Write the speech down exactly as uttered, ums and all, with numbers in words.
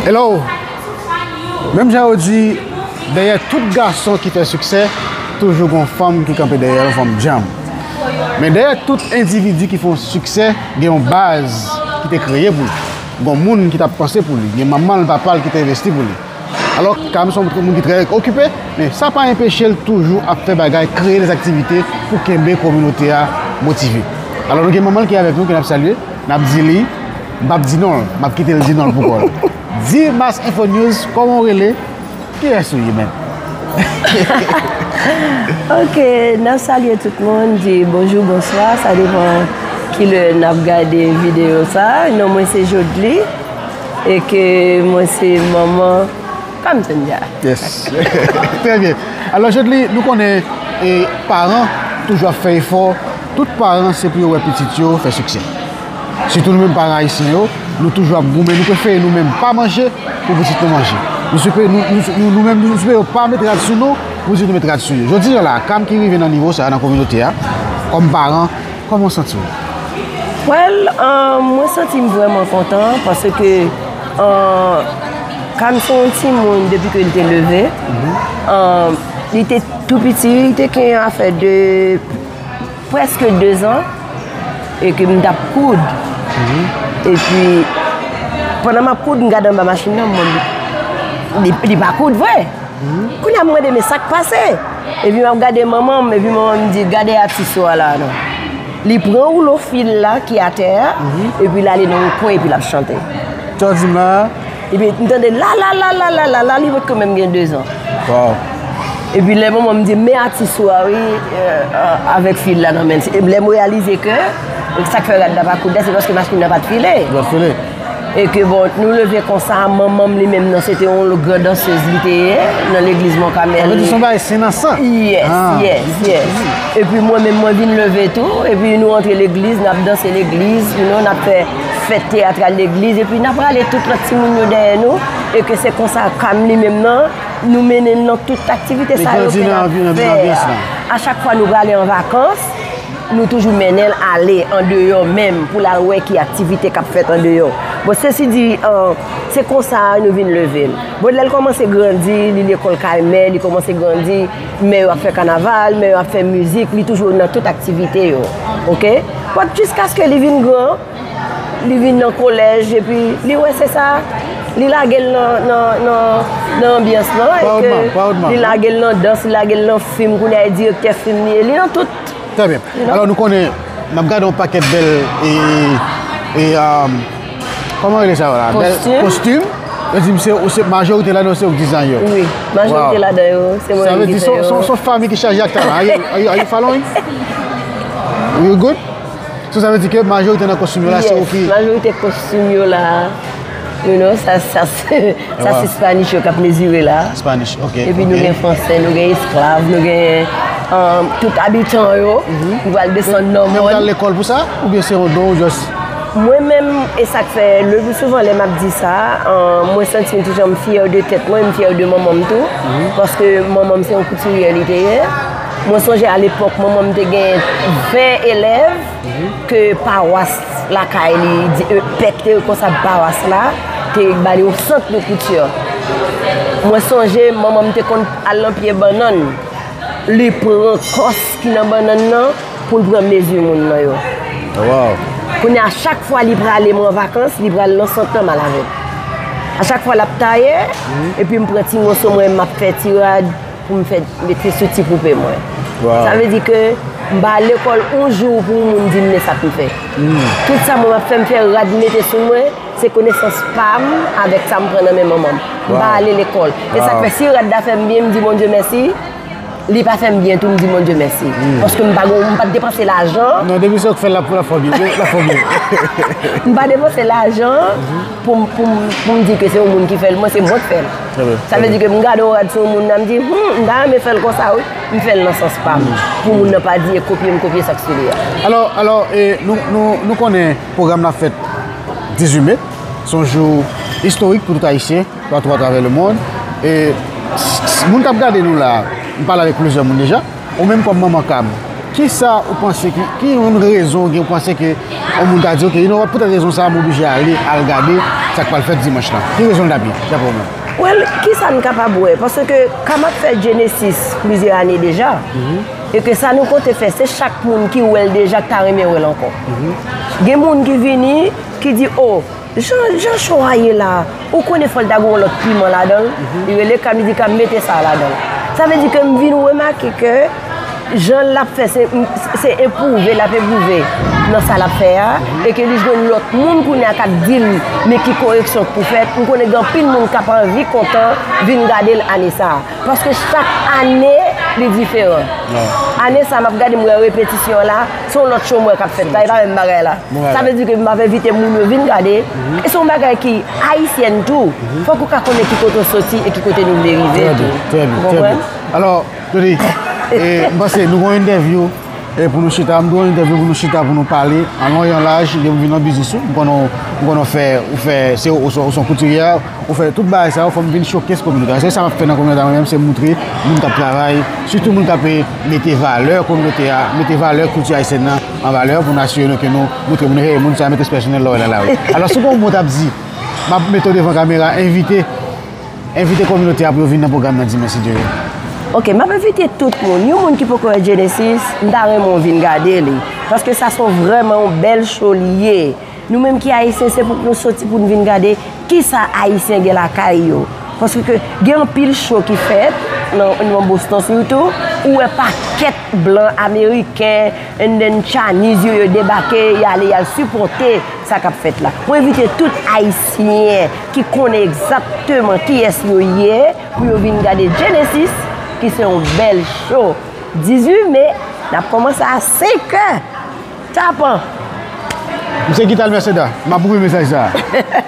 Hello! Menm jan yo di, dèyè tout gason ki fè siksè, toujou gon fanm ki kanpe dèyè l, yon fanm djanm. Men dèyè tout endividi ki fè yon siksè, gen yon baz ki te kreye pou li. Gon moun ki t ap panse pou li, gen manman l, papa l ki te envesti pou li. Alò, Cam se yon moun ki trè okipe, men sa pa enpeche l toujou ap fè bagay, kreye dèzaktivite pou kenbe kominote a motive. Alò, nou gen manman l ki avèk nou, ke n ap salye, n ap di li, m p ap di non l, m ap kite l di non l pou kò l. Di Mass Info News, kòman w rele? Kiyès ou ye menm? Ok, n ap salye tout moun, di bonjou, bonswa, sa depann kilè n ap gade videyo sa. Non mwen se Jodly, e ke mwen se manman Cam Sandja. Yes. Trè byen. Alò, Jodly, nou konnen e, paran toujou ap fè efò. Tout paran se pou yo wè pitit yo fè siksè. Sitou nou menm paran ayisyen yo, nou toujou ap goumen, nou prefere nou menm pa manje pou pitit nou manje. Nou sipe, nou, nou, nou, nou menm, nou sipe yo pa met rad sou nou pou pitit nou met rad sou yo. Jodi a la, Cam ki rive nan nivo sa a nan kominote a, kòm paran, kòman w santi w? Well, um, mwen santi m vrèman kontan paske um, Cam se yon timoun depi ke l te leve. Um, li te tou piti, li te gen afè de prèske dezan e ke m t ap koud. Epi, pandan m ap koud, m gade anba machin nan, m wè li, li pa koud vre. Kounye a, m mande, men sa k pase? Epi, m ap gade manman m, epi manman m di, gade atis ou a la non. Li pran woulo fil la ki atè a, epi l ale nan yon kwen, epi l ap chante. Sa w di m la a? Epi m tande la la la la la la la, li potko menm gen dezan. Wow. Epi lè manman m di m, men atis ou a wi, avèk fil la nan men l. Lè m reyalize ke sa k fè rad la pa koud la, se paske machin nan pa t file. L pa t file. E ke bon, nou leve konsa, manman m li menm nan, se te yon gran dansez li te ye, nan legliz Mont Carmel. Sa vle di se yon bagay sen nan san. Yes, yes, yes. Epi mwen menm, mwen vin leve tou, epi nou antre legliz, n ap danse legliz, you know, n ap fè fèt teyatral legliz, epi n ap rale tout lòt timoun yo dèyè nou, e ke se konsa Cam li menm nan, nou mennen l nan tout aktivite sa yo ke n ap fè a. A chak fwa nou prale an vakans, nou toujou mennen l ale andeyò menm pou l al wè ki aktivite k ap fèt andeyò. Bon, sesi di, se konsa nou vin leve l. Bon, lè l kòmanse grandi, li lekòl kay mè, li kòmanse grandi, mè yo ap fè kanaval, mè yo ap fè mizik, li toujou nan tout aktivite yo. Oke? But jiskaske li vin gran, li vin nan kolèj, epi li wè se sa, li lage l nan, nan, nan, nan anbyans lan, e ke li lage l nan dans, li lage l nan fim, kounye a e direktè fim li ye, li nan tout. Trè byen. Alò, nou konnen, n ap gade yon pakèt bèl, e, e, e, um, kòman rele sa yo la? Bèl kostim. Yo di m se, se majorite ladan yo se ou k dizayn yo. Wi, majorite ladan yo, se mwen menm ki fè yo. Sa vle di se, se, se yon fanmi ki chaje ak talan. Are you, are you, are you following? You good? So, sa vle di ke majorite nan kostim yo la, se ou ki... Yes, majorite kostim yo la, you know, sa, sa, se, sa se Spanish yo k ap mezire la. Spanish, ok. Epi nou gen fransè, nou gen esklav, nou gen um, tout abitan yo. Nou pral desann nan mòn. Men w al lekòl pou sa? Oubyen se yon don ou just... Mwen menm, e sa k fè, le pli souvan lè m ap di sa, um, mwen santi m toujou m fyè de tèt mwen, m fyè de manman m tou. Paske manman m se yon koutiryè li te ye. Mwen sonje alepòk, manman m te gen ven elèv. Ke pawas lakay li, di, e, pèt, e, responsab pawas la, te ba li yon sant de kouti. Mwen sonje manman m te konn al nan pye bannann, li pran kòs ki nan bannann nan pou l pran mezi moun nan yo. Kounye a, chak fwa li prale, mwen an vakans, li pral nan sant nan, m al avè l. A chak fwa l ap taye, epi m pran ti moso mwen, m ap fè ti rad, pou m fè mete sou ti poupe mwen. Sa vle di ke m pa lekòl yon jou pou yon moun di m men sa pou m fè. Tout sa mwen m ap fè, m fè rad mete sou mwen, se konesans pa m avèk sa m pran nan men manman m. M pa ale lekòl. E sa k fè si rad la fè m byen, m di Bondye mèsi. Li pa fè m byen tou, m di Bondye mèsi. Paske m pa gon, m pa t depanse lajan. Non, depi se ou k fè l, l ap fè w byen. L ap fè w byen. M pa depanse lajan. Pou m, pou m, pou m di ke se yon moun ki fè l, mwen se mwen k fè l. Sa vle di ke m gade yon rad sou yon moun nan, m di, hmm, m ta renmen fè l konsa wi. M fè l nan sans pa m. Pou moun nan pa di e kopye m kopye sa k sou li a. Alò, alò, e, nou, nou, nou konnen pwogram nan fèt dizuit me. Se yon jou istorik pou tout Ayisyen, toupatou atravè lemonn. E s- s- moun k ap gade nou la, m pale avèk plizyè moun deja. Ou menm kòm manman Cam, Kisa ou panse ki, ki yon rezon gen ou panse ke yon moun ta di, "Ok, you know what, poutèt rezon sa a, m oblije ale, al gade sa k pral fèt dimanch lan"? Ki rezon l t ap ye, dapre w menm? Well, kisa n kapab wè? Paske kan m ap fè Genesis plizyè ane deja, e ke sa nou konte fè, se chak moun ki wè l deja k ta renmen wè l ankò. Gen moun ki vini, ki di, "O, jan, jan cho a ye la, ou konnen fò l ta gen yon lòt piman ladan l." Li rele Kam, li di, "Kam, mete sa ladan l." Sa vle di ke m vin remake ke jan l ap fè, se, se epwouve l ap epwouve nan sa l ap fè a, e ke li jwenn lòt moun kounye a k ap di l men ki koreksyon k pou fèt. M konnen gen anpil moun k ap anvi kontan vin gade l ane sa a. Paske chak ane, li diferan. Ane sa a, m ap gade, m wè repetisyon la, se yon lòt cho m wè k ap fèt la, e pa menm bagay la. Sa vle di ke m ap envite moun yo vin gade. E se yon bagay ki ayisyèn tou. Fòk ou ka konnen ki kote w soti e ki kote nou vle rive tou. Trè byen, trè byen, trè byen. Alò, Jody, e, m panse nou gon entèvyou e pou nou chita, m dwe yon entèvyou pou nou chita, pou nou pale an long e an laj, depi w vin nan biznis ou, m konnen w, m konnen w fè, ou fè, se, ou se, ou se yon koutirye, ou fè tout bagay sa yo, fò m vin showcase kominote a. Se sa m ap fè nan kominote a, mwen menm, se moutre moun k ap travay, sitou moun k ap, e, mete valè kominote a, mete valè kilti ayisyèn nan an valè pou n asire nou ke nou moutre moun, hey, moun sa met respè sou non l lè w wè l nan lari. Alò, si w gen yon mo w t ap di, m ap mete w devan kamera, envite, envite kominote a pou yo vin nan pwogram nan dimanch, si Dye vle. Ok, m ap envite tout moun. Yon moun ki poko wè Genesis, m ta renmen w vin gade li. Paske sa se yon vrèman yon bèl cho li ye. Nou menm ki ayisyen, se pou nou soti pou n vin gade kisa ayisyen gen lakay yo. Paske gen anpil cho ki fèt nan, nan Boston sitou, ou wè pakèt blan ameriken, and then Chinese yo, yo debake, y ale, y al sipòte sa k ap fèt la. Mwen envite tout ayisyen ki konnen egzakteman kiyès yo ye pou yo vin gade Genesis, ki se yon bèl cho. Dizuit me, n ap kòmanse a senk è. Tapan! M se Guital Merceda, m ap voye mesaj sa a.